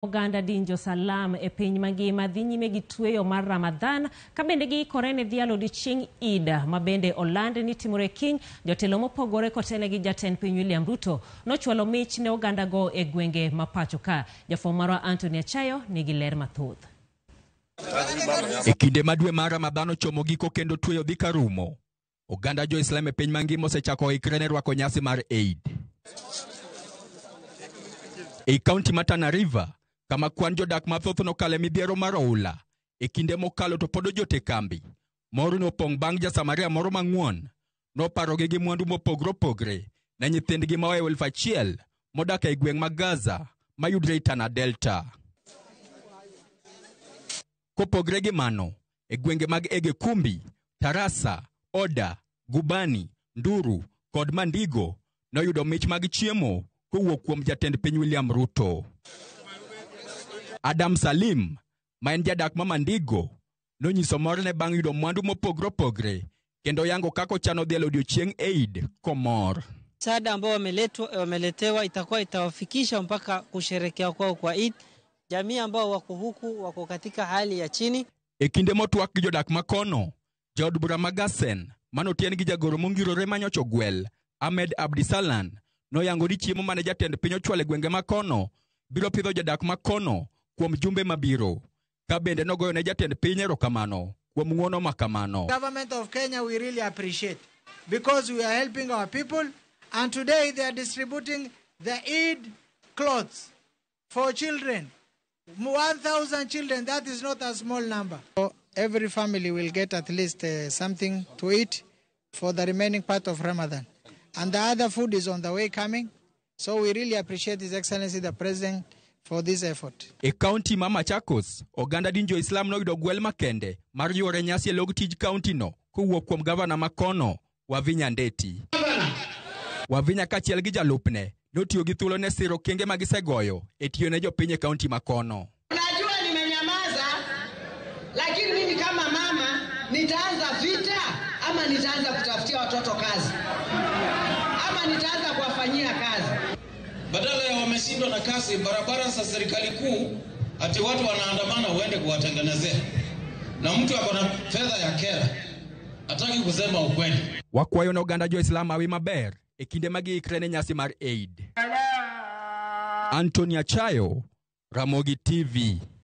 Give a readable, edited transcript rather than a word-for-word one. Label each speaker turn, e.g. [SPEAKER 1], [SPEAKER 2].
[SPEAKER 1] Oganda din jo-Salam e piny mangima dhi nyime gi tweyo mar Ramadhan ka bende giikore ne dhialo odiechieng Eid ma bende oland ni timore kiny. Jotelo mopogore kotene gi jatend piny William Ruto nochwalo mich ne ogandago e gwenge ma pacho ka. Jafwambo marwa Anthony Achayo nigi ler mathoth.
[SPEAKER 2] E kinde ma dwe mar Ramadhan ochomo giko kendo tweyo dhi ka rumo, oganda jo-Islam e piny mangima osechako ikre ne rwako nyasi mar Eid. Ei kaunti ma Tana River, kama kwan jodak mathoth nokale midhiero mar oula e kinde mokalo to pod ojot e kambi, mor nopong' bang' ja-Samaria moro mang'won noparogi gi mwandu mopogre opogre ne nyithindgi ma 1,000 modak ei gweng' ma Gaza mayudre ei Tana Delta. Kopogre gi mano, e gwenge mag Ege Kumbi, Tarasa, Oda, Gubani, Nduru kod Mandigo noyudo mich mag chiemo kowuok kuom jatend piny William Ruto. Adam Salim, ma en jadak ma Mandigo, nonyiso morne bang' yudo mwandu mopogre opogre kendo yango kaka ochano dhialo odiechieng' Eid komor.
[SPEAKER 3] Msaada ambao wameletewa itakuwa itawafikisha mpaka kusherekea kwao kwa Eid. Jamii ambao wako huku wako katika hali ya chini.
[SPEAKER 2] E kinde motwak gi jodak makono, jaod bura ma Gasen manotien gi jagoro mongirore manyocha ogwel Ahmed Abdisalan noyango ni chiemo mane jatend piny ochwalo e gwenge makono biro pidho jodak makono kuom jumbe mabiro. Ka bende nogoyo ne jatend piny erokamano kuom ng'uono ma kamano.
[SPEAKER 4] Government of Kenya we really appreciate because we are helping our people, and today they are distributing the Eid clothes for children. 1,000 children, that is not a small number. So every family will get at least something to eat for the remaining part of Ramadan. And the other food is on the way coming. So we really appreciate His Excellency the President for this effort.
[SPEAKER 2] E kaunti ma Machakos, oganda din jo-Islam noyudo gwel makende mar yuore nyasi e log tij kaunti no kowuok kuom gavana makono Wavinya Ndeti. Wavinya kaachiel gi jalupne notiyo gi thuolo ne siro okenge ma gisegoyo e tiyo ne jopiny e kaunti makono.
[SPEAKER 5] Unajua nimenyamaza, lakini mimi kama mama nitaanza vita ama nitaanza kutafutia watoto kazi ama nitaanza kuwafanyia kazi.
[SPEAKER 6] Badala ya wameshindwa na kazi barabara za serikali kuu, ati watu wanaandamana uende kuwatengenezea, na mtu ako na fedha ya kera hataki kusema ukweli.
[SPEAKER 2] Wakwayo ne oganda jo-Islam hawi maber e kinde ma giikre ne nyasi mar Eid. Anthony Achayo, Ramogi TV.